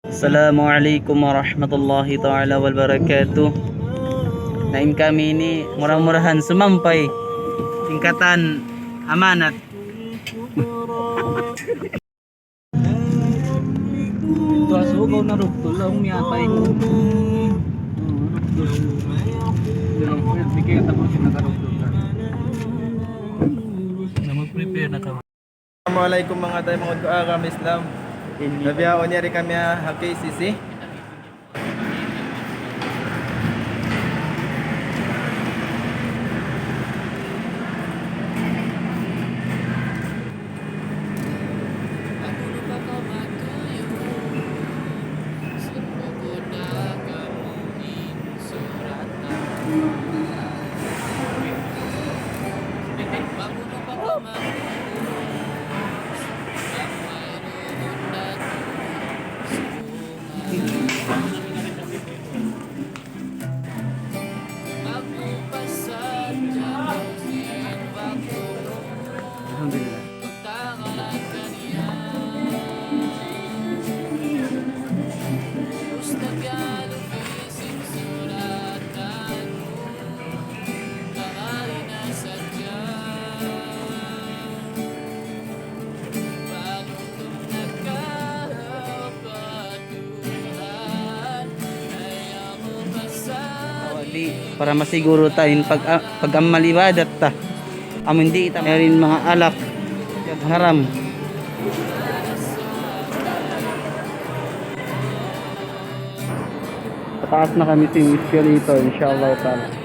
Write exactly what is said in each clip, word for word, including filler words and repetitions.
Assalamu alaykum warahmatullahi ta'ala wabarakatuh. Na in kami ini mura-murahan sumampay sin katan amanat. Ito, asugaw na rugtul, ang miyatay. Bigay tapos yung nakarugtul na. Na mag-prepare na kami. Assalamu alaykum manga taymanghud ku ha agama Islam. Nabihaun yari kami ha K C C. Alhamdulillah. Di, para masiguro ta in pag, ah, pag-amal ibadat ta. Amun di ta mayrin manga alak, haram. Pataas na kami sin escalator, inshallah ta'ala.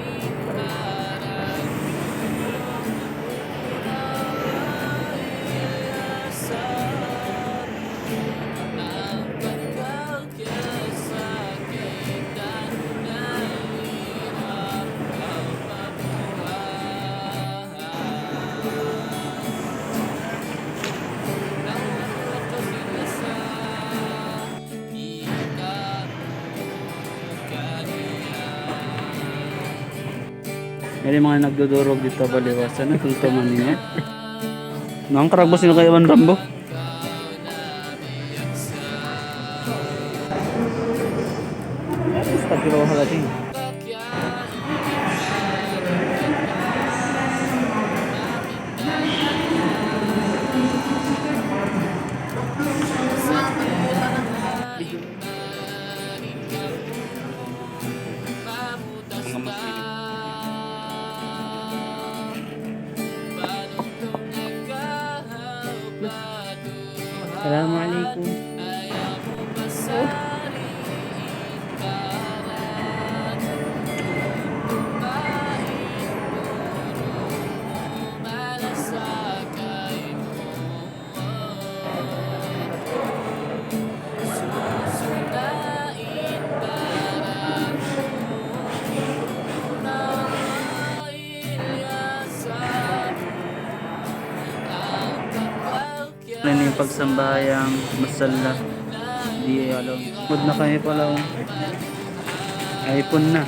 May manga nagdudurog dito, baliwasan na, tumtuman niya. Nang karagbo sino kay Iwan Rambo? Astagfirullahaladzim. Mga Muslim. Assalamu alaykum. Ini pagsambahayang musalla di alom. Pud na kami pala, oh. Ay, pun na.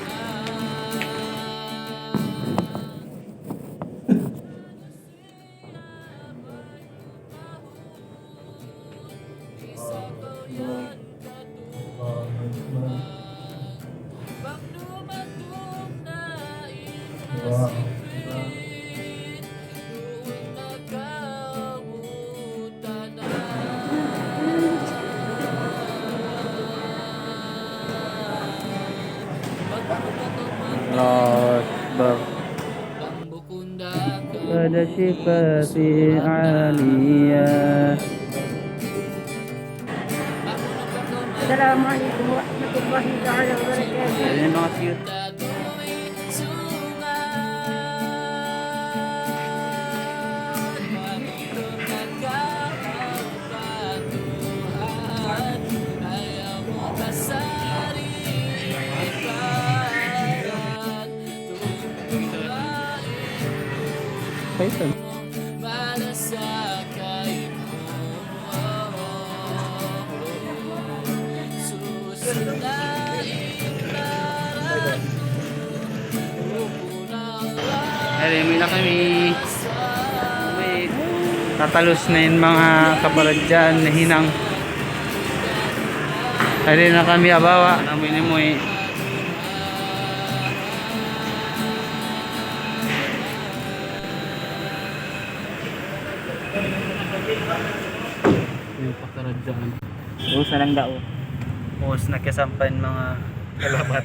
Allahu Akbar. Pada sifat aliyah. Assalamualaikum warahmatullahi taala wabarakatuh. Ini mga cute. Kaisan. Ay, umuwi na kami. Umuwi. Tatalus na in manga kabaradjaan nahinang. Ari na kami ha baba'. Namu ini mu eh. Yung pakaradjaan. Ubus na lang daw. Ubus na kiyasampay in manga kalabat.